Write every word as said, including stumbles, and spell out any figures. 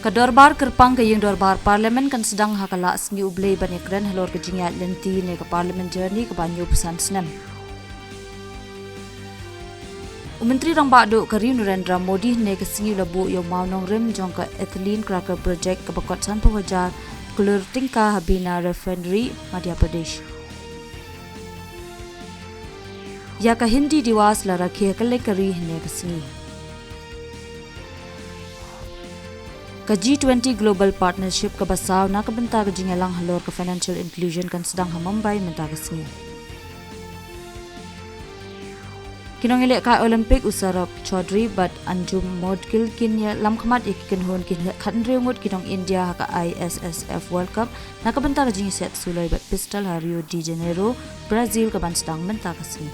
Ka dorbar kyrpang ka ïing dorbar Parliament kan sdang ha ka la sngi U Blei ban ïakren halor ka jingïaid lynti ne ka Parliament Journey kaba hynñiewphew san snem. U Myntri Rangbah Duh ka ri Narendra Modi hynne ka sngi u la buh ïa u mawnongrim jong ka Ethylene Cracker Project kaba kot sanphew hajar klur tyngka ha Bina Refinery, Madhya Pradesh. Ïa ka Hindi Diwas la rakhe ha kylleng ka ri hynne ka sngi. Ka G twenty Global Partnership kaba saw na ka bynta ka jingïalang halor ka financial inclusion kan sdang ha Mumbai mynta ka sngi. Ki nongïalehkai Olympic u Saurabh Chaudhary bad Anjum Modgil kin ïalam khmat ïa ki kynhun ki khathynriew ngut ki nong India ha ka I S S F World Cup na ka bynta ka jingïaset suloi bad pistol ha Rio de Janeiro, Brazil kaban sdang mynta ka sngi.